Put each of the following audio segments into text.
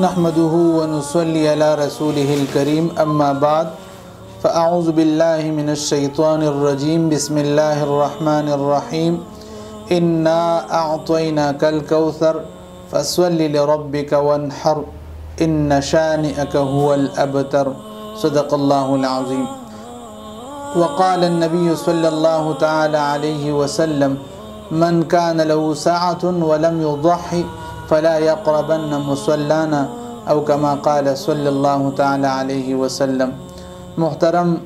نحمده ونصلي على رسوله الكريم، أما بعد، فأعوذ بالله من الشيطان الرجيم. بسم الله الرحمن الرحيم. إنا أعطيناك الكوثر فصل لربك وانحر إن شانئك هو الأبتر. صدق الله العظيم. وقال النبي صلى الله تعالى عليه وسلم: من كان له ساعة ولم يضحي فلا يقربن مصلانا، أو كما قال صلى الله تعالى عليه وسلم. محترم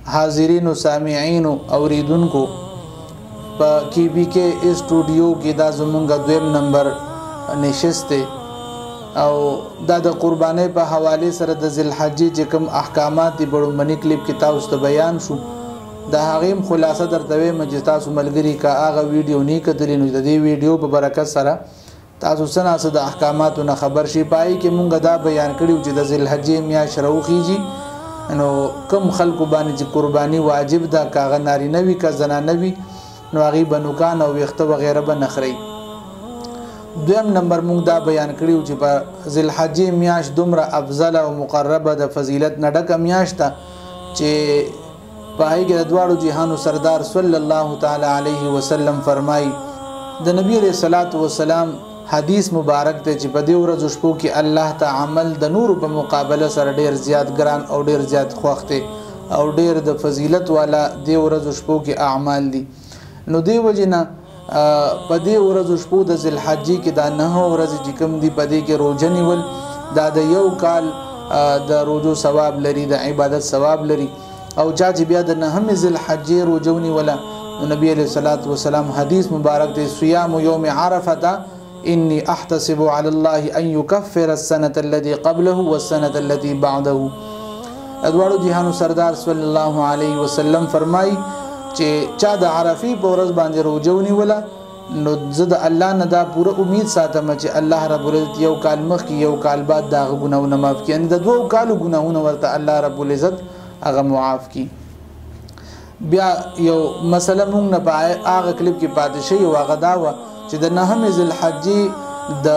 حاضرین و سامعین اوریدونکو، په کی بی کې اسټوډیو کې دا زمونږ دویم نمبر نشست دی او دا د قربانۍ په حوالې سره د ذوالحجې چې کوم احکامات دي په لومړني کلیپ کې تاسو ته بیان شو، د هغې هم خلاصه درته وایم چې تاسو ملګري که هغه ویډیو نه کتلې نو د دې ویډیو په برکت سره تاسو څه ناڅه د احکاماتو نه خبر شي. په هغې کې مونږ دا بیان کړي چې د ذوالحجې میاشت راوخیږي نو کم خلکو باندې چې قرباني واجب ده، که هغه نارینه وي که زنانه وي، نو هغې به نوکان او ویښته وغیره به نه خوري. دویم نمبر مونږ دا بیان کړي چې په ذوالحجې میاشت دومره افضله او مقربه د فضیلت نه ډکه میاشت ده چې په هغې کې د دواړو جهانو سردار صلی الله تعالی علیه وسلم فرمایي، د نبی علیه الصلاة والسلام حدیث مبارک دی چې په دې ورځو شپو کې الله ته عمل د نورو په مقابله سره ډیر زیات ګران او ډیر زیات خوښ دی او ډیر د فضیلت والا دې ورځو شپو کې اعمال دي. نو دې وجې نه په دې ورځو شپو د ذوالحجې کې دا 9 ورځې چې کوم دي په دې کې روژه نیول دا د یو کال د روژو ثواب لري، د عبادت ثواب لري. او چا چې بیا د نهمې ذوالحجې روژه ونیوله نو نبی علیه الصلاة والسلام حدیث مبارک دی، صیام یوم عرفة إني أحتسب على الله أن يكفر السنة التي قبله والسنة التي بعده. دواړو جهانو سردار صلی الله علیه وسلم فرمایي چې چا د عرفې په ورځ باندې روژه ونیوله نو زه د الله نه دا پوره امید ساتم چې الله رب العزت یو کال مخکې یو کال بعد د هغه ګناهونه معاف کړي، یعنې د دوو کالو ګناهونه ورته الله رب العزت هغه معاف کړي. بیا یو مسله مونږ نه په هغه کلیپ کې پاتې شوې وه، هغه دا وه چې د نهمې ذوالحجې د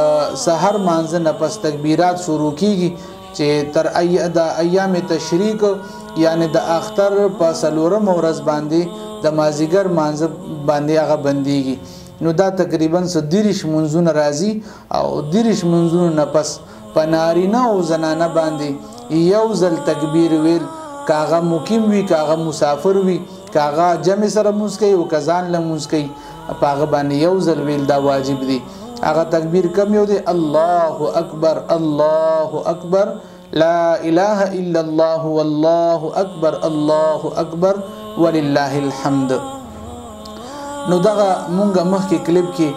سحر مانځه نه پس تکبیرات شروع کیږي چې تر د ایام تشریق یعنی د اختر په څلورمه ورځ باندې د مازیګر مانځه باندې هغه بندیږي. نو دا تقریبا څه 30 مونځونه راځي او 30 مونځونو نه پس په نارینه او زنانه باندې یو ځل تکبیر ویل، که هغه مقیم وي که هغه مسافر وي که هغه جمع سره مونځ کوي او که ځان له مونځ کوي، په هغه باندې یو ځل ویل دا واجب دی. هغه تکبیر کم یو دی، الله اکبر الله اکبر لا اله الا الله والله اکبر الله اکبر ولله الحمد. نو دغه مونږ مخکې کلیپ کې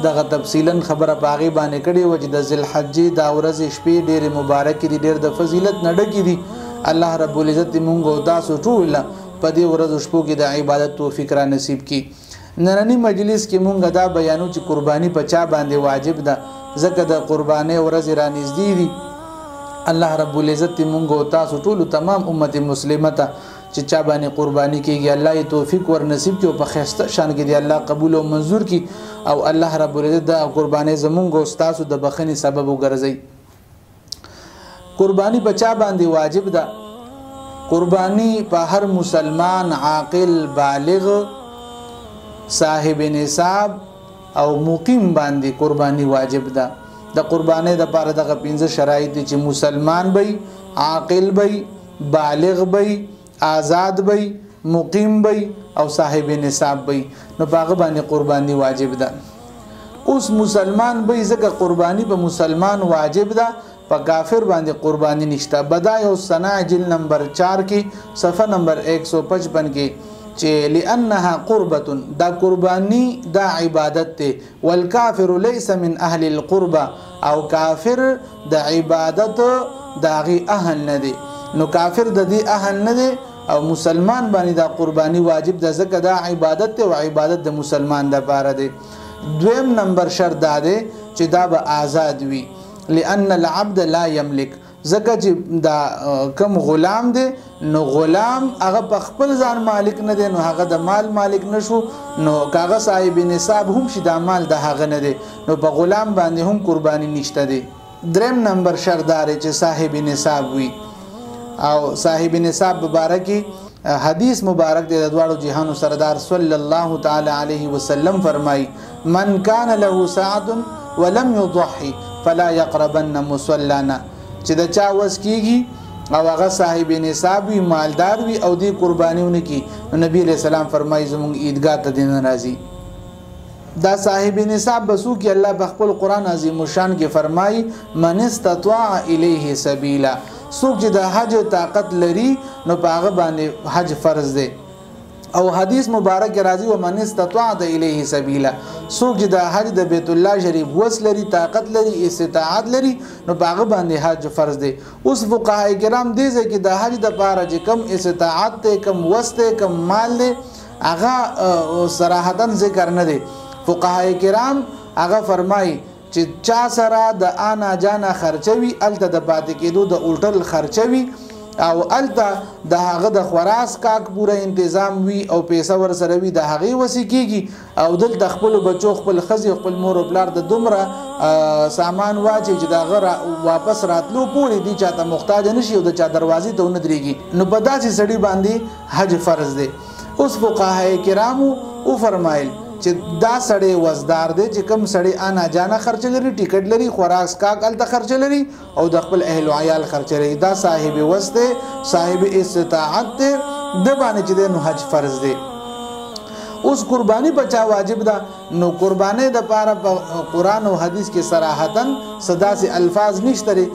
دغه تفصیلا خبره په هغې باندې کړې وه چې د ذوالحجې دا ورځې شپې ډېرې مبارکې دي، ډېر د فضیلت نه ډکې دي. الله رب العزت دې مونږ او تاسو ټول په دې ورځو شپو کې د عبادت توفیق را نصیب کړي. ننني مجلس کې مونږ دا بیانو چې قرباني په چا باندې واجب ده، ځکه د قربانۍ ورځې را نږدې دي. الله رب العزت دې مونږ او تاسو ټولو تمام امت مسلمه ته چې چا باندې قرباني کیږي الله یې توفیق ور نصیب کړي او په ښایسته شان کې دې الله قبول او منظور کړي او الله رب العزت دا قربانۍ زمونږ او ستاسو د بخښنې سبب وګرځي. قرباني په چا باندې واجب ده؟ قرباني په هر مسلمان عاقل بالغ صاحب نصاب او مقیم باندې قرباني واجب ده. د قربانۍ دپاره دغه 5 شرایط دي چې مسلمان به، عاقل به، بالغ به، آزاد به، مقیم به او صاحب نصاب به، نو په هغه باندې قرباني واجب ده. اوس مسلمان به، ځکه قرباني په مسلمان واجب ده، په کافر باندې قرباني نشته. بدایع الصنائع جلد نمبر 4 کې صفحه نمبر 155 کې چې لأنها قربة، دا قرباني دا عبادت دی، والکافر ليس من اهل القربة، او کافر د عبادت د هغې اهل نه دی. نو کافر د دې اهل نه دی او مسلمان باندې دا قرباني واجب ده، ځکه دا عبادت دی او عبادت د مسلمان دپاره دی. دویم نمبر شرط دا دی چې دا به آزاد وي، لأن العبد لا يملك، ځکه چې دا کم غلام دی نو غلام هغه په خپل ځان مالک نه دی، نو هغه د مال مالک نشو، نو که هغه صاحب نصاب هم شي دا مال د هغه نه دی، نو په غلام باندې هم قرباني نشته دی. دریم نمبر شرط دا دی چې صاحب نصاب وي. او صاحب نصاب مبارکي حدیث مبارک دی د دواړو جهانو سردار صلی الله تعالی علیه وسلم فرمایي من کان له ساعة ولم يضحي فلا يقربن مصلانا، چې د چا وس کیږي او هغه صاحب نصاب وي، مالدار وي او دی قرباني ونه کړي، نو نبی علیه السلام فرمایي زموږ عیدګاه ته دې نه راځي. دا صاحب نصاب به څوک؟ الله په خپل قرآن عظیم الشان کې فرمایي من استطاع الیه سبیلا، څوک چې د حج طاقت لري نو په هغه باندې حج فرض دی. او حدیث مبارک راځي ومن استطاع الیه سبیلا، څوک چې د حج د بیت الله شریف وس لري، طاقت لري، استطاعت لري، نو په هغه باندې حج فرض دی. اوس فقهای کرام دې ځای کې د حج دپاره چې کم استطاعت دی، کم وس دی، کم مال دی، هغه صراحتا ذکر نه دی. فقهای کرام هغه فرمایي چې چا سره د آنا جانا خرچه وي، هلته د پاتې کېدو د هوټل خرچه وي، او هلته د هغه د خوراک کاک پوره انتظام وي او پیسه ورسره وي، د هغې وسې کېږي، او دلته خپلو بچو، خپل ښځې، خپل مور او پلار ته دومره سامان واچوي چې د هغه واپس راتلو پورې دي چاته محتاج نه شي او د چا دروازې ته ونه درېږي، نو په داسې سړي باندې حج فرض دی. اوس فقهای کرامو وفرمایل چې دا سړی وزدار دی چې کم سړی آنا جانا خرچه لري، ټیکټ لري، خوراک څښاک هلته خرچه لري او د خپل اهل و عیال خرچه لري، دا صاحب وس دی، صاحب استطاعت دی، ده باندې چې دی نو حج فرض دی. اوس قرباني په چا واجب ده؟ نو قربانۍ دپاره په قرآن او حدیث کې صراحتا څه داسې الفاظ نشته دی،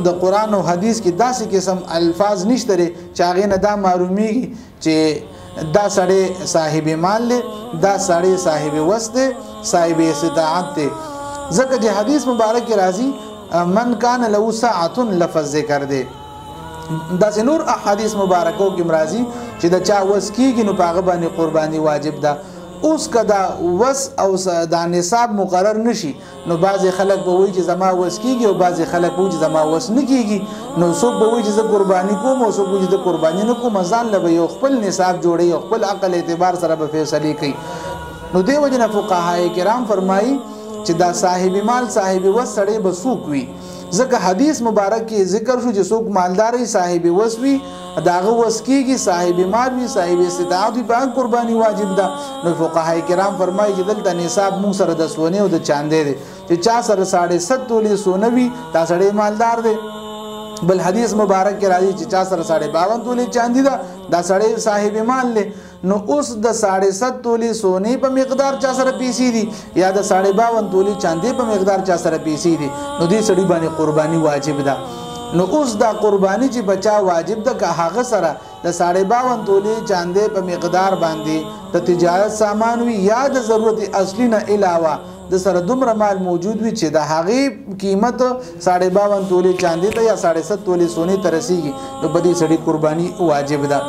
د قرآن او حدیث کې داسې قسم الفاظ نشته دی چې هغې نه دا معلومیږي چې دا سړی صاحب مال دی، دا سړی صاحب وس دی، صاحب استطاعت دی. ځکه چې حدیث مبارک کې راځي من کان له ساعة لفظ ذکر دی. داسې نور احادیث مبارکو کې راځي چې د چا وس کیږي نو په هغه باندې قرباني واجب ده. اوس که دا وس او دا نصاب مقرر نشي نو بعضې خلک به وایي چې زما وس کیږي او بعضې خلک به وایي چې زما وس نه کیږي، نو څوک به وایي چې زه قرباني کوم او څوک به وایي چې زه قرباني نه کوم، ځان له به یو خپل نصاب جوړوي او خپل عقل اعتبار سره به فیصلې کوي. نو دې وجې نه فقهای کرام فرمایي چې دا صاحب مال صاحب وس سړی به څوک وي، ځکه حدیث مبارک کې ذکر شو چې څوک مالدار وي، صاحب وس وي، د هغه وس کیږي، صاحب مال وي، صاحب استطاعت وي، په هغه قرباني واجب ده. نو فقهای کرام فرمایي چې دلته نصاب موږ سره د سونې او د چاندې دی، چې چا سره 7.5 تولې سونه وي دا سړی مالدار دی. بل حدیث مبارک کې راځي چې چا سره 52.5 تولې چاندي ده دا سړی صاحب مال دی. نو اوس د 7.5 تولې سونې په مقدار چا سره پیسې دي یا د 52.5 تولې چاندې په مقدار چا سره پیسې دي، نو دې سړي باندې قرباني واجب ده. نو اوس دا قرباني چې په چا واجب ده که هغه سره د 52.5 تولې چاندې په مقدار باندې د تجارت سامان وي یا د ضرورت اصلي نه علاوه د سره دومره مال موجود وي چې د هغې قیمت 52.5 تولې چاندې ته یا 7.5 تولې سونې ته رسیږي، نو په دې سړي قرباني واجب ده.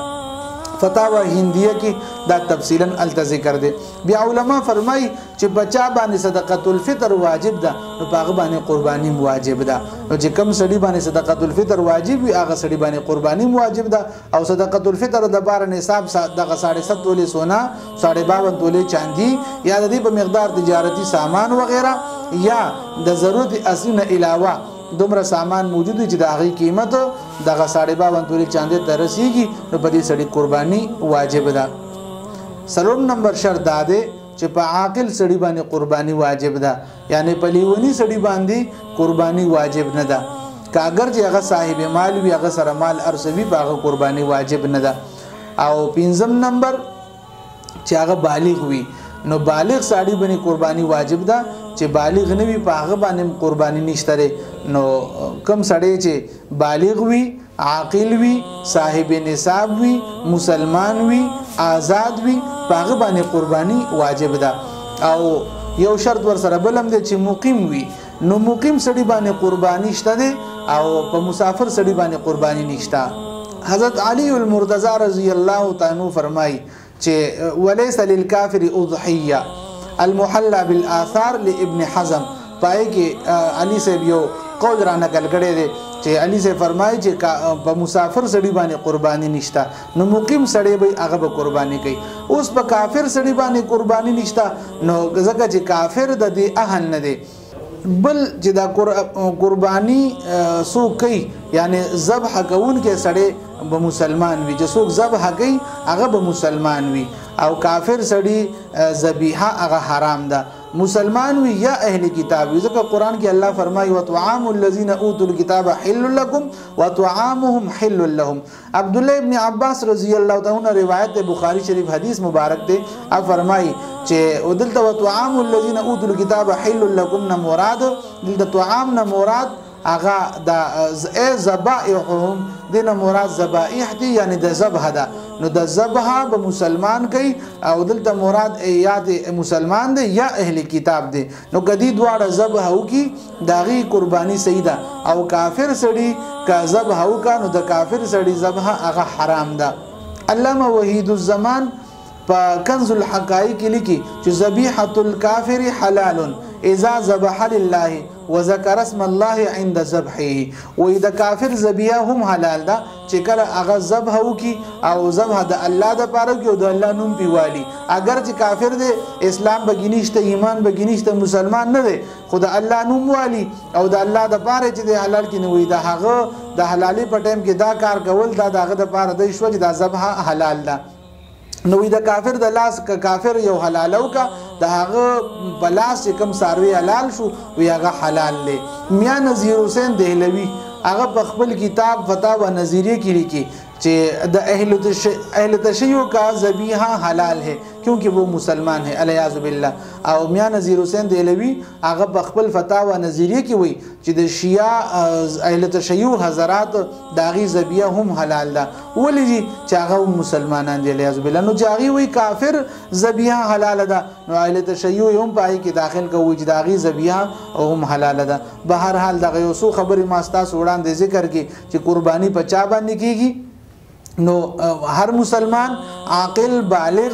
فتاوی هندیه کې دا تفصیلا هلته ذکر دی. بیا علما فرمایي چې په چا باندې صدقة الفطر واجب ده نو په هغه باندې قرباني واجب ده. نو چې کم سړي باندې صدقة الفطر واجب وي هغه سړي باندې قرباني واجب ده. او صدقة الفطر دپاره نصاب دغه 7.5 تولې سونا، 52.5 تولې چاندي یا د دې په مقدار تجارتي سامان وغیره یا د ضرورت اصلي نه علاوه دومره سامان موجود وي چې د هغې قیمت دغه 52.5 تولې چاندې ته رسیږي، نو په دې سړي قرباني واجب ده. څلورم نمبر شرط دا دی چې په عاقل سړي باندې قرباني واجب ده، یعنې په لیوني سړي باندې قرباني واجب نه ده. که اګر چې هغه صاحب مال وي، هغه سره مال هر څه وي، په هغه قرباني واجب نه ده. او پنځم نمبر چې هغه بالغ وي، نو بالغ سړي باندې قرباني واجب ده. چې بالغ نه وي په هغه باندې قرباني نشته دی. نو کم سړی چې بالغ وي، عاقل وي، صاحب نصاب وي، مسلمان وي، آزاد وي، په هغه باندې قرباني واجب ده. او یو شرط ورسره بل هم دی چې مقیم وي. نو مقیم سړي باندې قرباني شته دی او په مسافر سړي باندې قرباني نشته. حضرت علی المرتضی رضی الله تعالی عنہ فرمایي چې وليس للکافر اضحیه المحلى بالآثار لابن حزم. پای کې علي صاحب یو قول را نقل کړی دی چې علي صاحب فرمایي چې په مسافر سړي باندې قرباني نشته، نو مقیم سړی به هغه به قرباني کوي. اوس په کافر سړي باندې قرباني نشته، نو ځکه چې کافر د دې اهل نه دی. بل چې دا قرباني څوک کوي، یعنی ذبح کوونکی سړی به مسلمان وي، چې څوک ذبح کوي هغه به مسلمان وي، او کافر سړي ذبیحه هغه حرام ده، مسلمان وي یا اهل کتاب وي. ځکه قرآن کې الله فرمایي وطعام الذین اوتوا الکتاب حل لکم وطعامهم حل لهم. عبدالله ابن عباس رضی الله تعالی عنہ روایت بخاری شریف حدیث مبارک دی، او فرمایي چې دلته وطعام الذین اوتوا الکتاب حل لکم نه مراد، دلته طعام نه مراد هغه د ذبائحهم دې نه مراد ذبائح دي، یعنی د ذبح ده. نو د ذبح به مسلمان کوي، او دلته مراد یا د مسلمان دی یا اهل کتاب دی. نو که دې دواړه ذبح وکړي د هغې قرباني صحیح ده، او کافر سړي که ذبح وکړه نو د کافر سړي ذبح هغه حرام ده. علامه وحید الزمان په کنز الحقایق کې لیکي چې ذبیحة الکافر حلال اذا ذبح لله وذکر اسم الله عند ذبحه. وایي د کافر ذبیحه هم حلال ده چې کله هغه ذبح وکړي او ذبح د الله دپاره وکړي او د الله نوم پې والي، اګر چې کافر دی، اسلام به کې نشته، ایمان به کې نشته، مسلمان نه دی، خو د الله نوم والي او د الله دپاره چې دی حلال کړي، نو وایي د هغه د حلالې په ټایم کې دا کار کول دا د هغه دپاره دی شوه چې دا ذبح حلال ده. نو وایي د کافر د لاس که کافر یو حلاله وکړه د هغه په لاس چې کوم څاروی حلال شو وایي هغه حلال دی. میا نذیر حسین دهلوي هغه په خپل کتاب فتاوی نظیریه کې لیکي چې د اهل تشیع کا ذبیحه حلال ہے کیونکہ وہ مسلمان ہے الیاذ بالله. او میا نذیر حسین دهلوي هغه په خپل فتاوی نظیریه کې وایي چې د شیعه اهل تشیع حضرات د هغې ذبیحه هم حلال ده. ولې دي چې هغه هم مسلمانان دي الیاذ بالله. نو چې هغې وایي کافر ذبیحه حلاله ده، نو اهل تشیع هم په هغې کې داخل کوي چې د هغې ذبیحه هم حلاله ده. به هر حال دغه یو څو خبرې ما ستاسو وړاندې ذکر کړې چې قرباني په چا باندې کېږي. نو هر مسلمان عاقل بالغ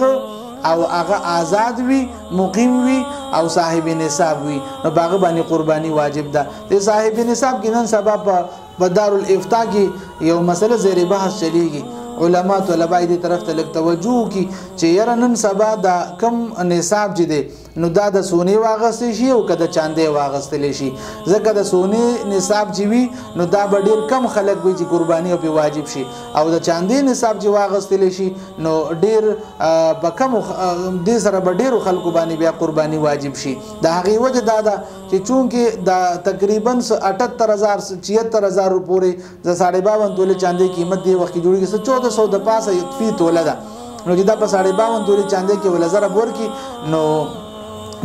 او هغه آزاد وي، مقیم وي او صاحب نصاب وي، نو په هغه باندې قرباني واجب ده. د صاحب نصاب کې نن سبا په دارالافتا کې یو مسله زیر بحث چلیږي، علما طلبا دې طرف ته لږ توجه وکړي چې یاره نن سبا دا کم نصاب چې دی نو دا د سونې واغستلی شي او که د چاندې واغستلی شي، ځکه د سونې نصاب چې وي نو دا به ډېر کم خلک وي چې قرباني پرې واجب شي، او د چاندې نصاب چې واغستلی شي نو ډېر په کمو دې سره به ډېرو خلکو باندې بیا قرباني واجب شي. د هغې وجه دا ده چې چونکې دا تقریبا 78,000 76,000 پورې د 52.5 تولې چاندې قیمت دې وخت کې جوړېږي، څه 1400 د پاسه فی توله ده. نو چې دا په 52.5 تولې چاندې کې وله ضرب ورکړي نو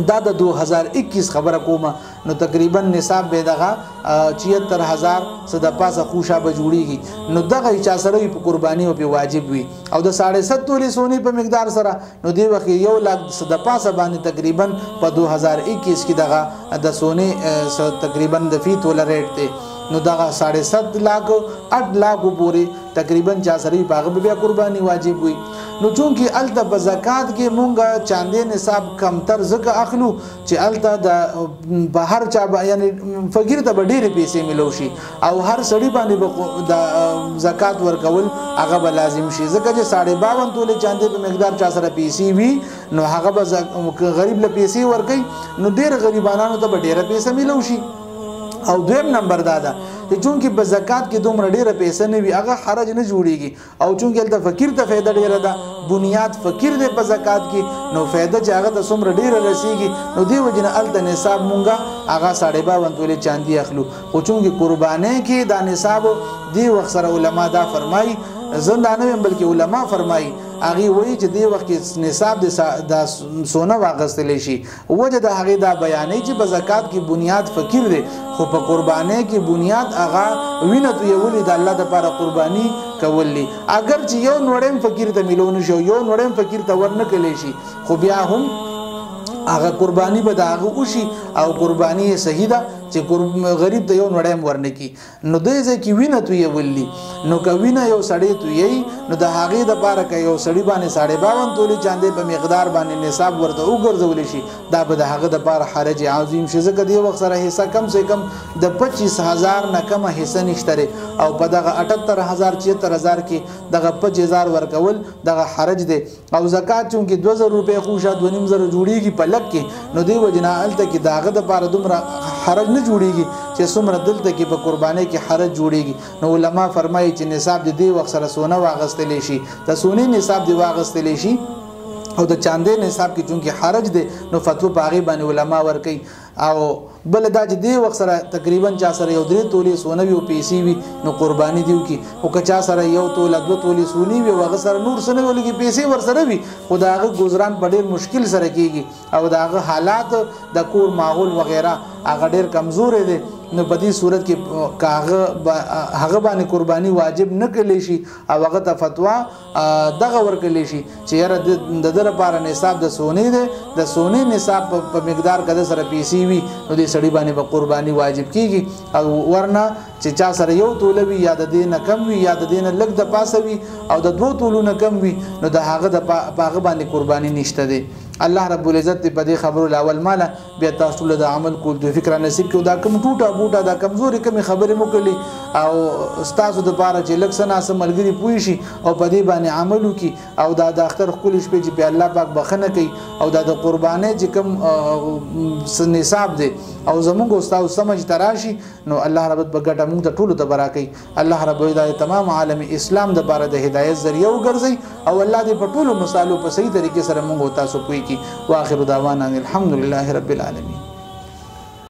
دا د 2021 خبره کومه، نو تقریبا نصاب به دغه 76,000 څه د پاسه خوشه به جوړیږي. نو دغه چا سره وي په قرباني او په واجب وي، او د 7.5 تولې سونې په مقدار سره نو دې وخت 1 لاک څه د پاسه باندې تقریبا په 2021 کې دغه د سونې تقریبا د فی توله ریټ دی. نو دغه 7.5 لاک 8 لاکو پورې تقریبا چا سره وي په هغه به بیا قرباني واجب وي. نو چونکې هلته په زکات کې مونږ چاندې نصاب کمتر ځکه اخلو چې هلته د په هر چا یعنې فقیر ته به ډېرې پیسې میلو شي او هر سړي باندې به د زکات ورکول هغه به لازم شي، ځکه چې 52.5 تولې چاندې په مقدار چا سره پیسې وي نو هغه به غریب له پیسې ورکوي، نو ډېر غریبانانو ته به ډېره پیسه میلو شي. او دویم نمبر دا ده چې چونکې په زکات کې دومره ډېره پیسه نه وي هغه حرج نه جوړیږي، او چونکې هلته فقیر ته فایده ډېره ده، بنیاد فقیر دی په زکات کې، نو فایده چې هغه ته څومره ډېره رسیږي نو دې وجې نه هلته نصاب مونږه هغه 52.5 تولې چاندي اخلو. خو چونکې قربانۍ کې دا نصاب دې وخت سره علما دا فرمایي، زه دا نه وایم بلکې علما فرمایي، هغې وایي چې دې وخت کې نصاب د سونه واخیستلی شي. وجه د هغې دا بیانوي چې په زکات کې بنیاد فقیر دی، خو په قربانۍ کې بنیاد هغه وینه تویولي د الله دپاره قرباني کول دي. اګر چې یو نوړیم فقیر ته میلو نه شي او یو نوړیم فقیر ته ورنه کړلی شي، خو بیا هم هغه قرباني به د هغه وشي او قرباني یې صحیح ده چې غریب ته یو نوړی هم ورنه کړي. نو دې ځای کې وینه تویول دي، نو که وینه یو سړی تویوي نو د هغې دپاره که یو سړي باندې 52.5 تولې چاندې په مقدار باندې نصاب ورته وګرځول شي، دا به د هغه دپاره حرج عظیم شي، ځکه دې وخت سره حصه کم سه کم د 25,000 نه کمه حصه نشته دی، او په دغه 78,000 76,000 کې دغه 25,000 ورکول دغه حرج دی. او زکات چونکې 2,000 روپۍ خوشه 2,500 جوړیږي په لک کې، نو دې وجې نه هلته کې د هغه دپاره دومره حرج نه جوړیږي چې څومره دلته کې په قربانۍ کې حرج جوړیږي. نو علما فرمایي چې نصاب د دې وخت سره سونه واغستلی شي، د سونې نصاب دی واغستلی شي، او د چاندې نصاب کې چونکې حرج دی نو فتوا په هغې باندې علما ورکوي. او بل دا چې دې وخت سره تقریبا چا سره یو 3 تولې سونه وي او پیسې وي نو قرباني دی وکړي، خو که چا سره 1 توله 2 تولې سونې وي او هغه سره نور څه نه وي، لږې پیسې ورسره وي، خو د هغه ګذران په ډېر مشکل سره کېږي او د هغه حالات د کور ماحول وغیره هغه ډېر کمزوری دی، نو په دې صورت کې که هغه باندې قرباني واجب نه کړلی شي او هغه ته فتوا دغه ورکړلی شي چې یاره د ده لپاره نصاب د سونې دی، د سونې نصاب په مقدار که ده سره پیسې وي نو دې سړي باندې به قرباني واجب کیږي. او ورنه چې چا سره 1 توله وي یا د دې نه کم وي یا د دې نه لږ د پاسه وي او د 2 تولو نه کم وي نو د هغه د په هغه باندې قرباني نشته دی. الله رب العزت په دې خبرو لاول ماله بیا تاسو ټول د عمل کول توفیق را نصیب کړي. دا کوم ټوټه بوټه دا کمزوري کومې خبرې مو کړلې او ستاسو دپاره چې لږ څه ناڅه ملګري پوه شي او په دې باندې عمل وکړي او دا د اختر ښکلې شپې چې پې الله پاک بخښنه کوي او دا د قربانۍ چې کوم نصاب دی او زمونږ او ستاسو سمجھ ته راشي نو الله رب به ګټه مونږ ته ټولو ته به راکوي. الله رب العزت تمام عالم اسلام دپاره د هدایت ذریعه وګرځوي او الله دې په ټولو مسالو په صحیح طریقې سره مونږ او تاسو پوه کړي. واخر دعوانا ان الحمد لله رب العالمین.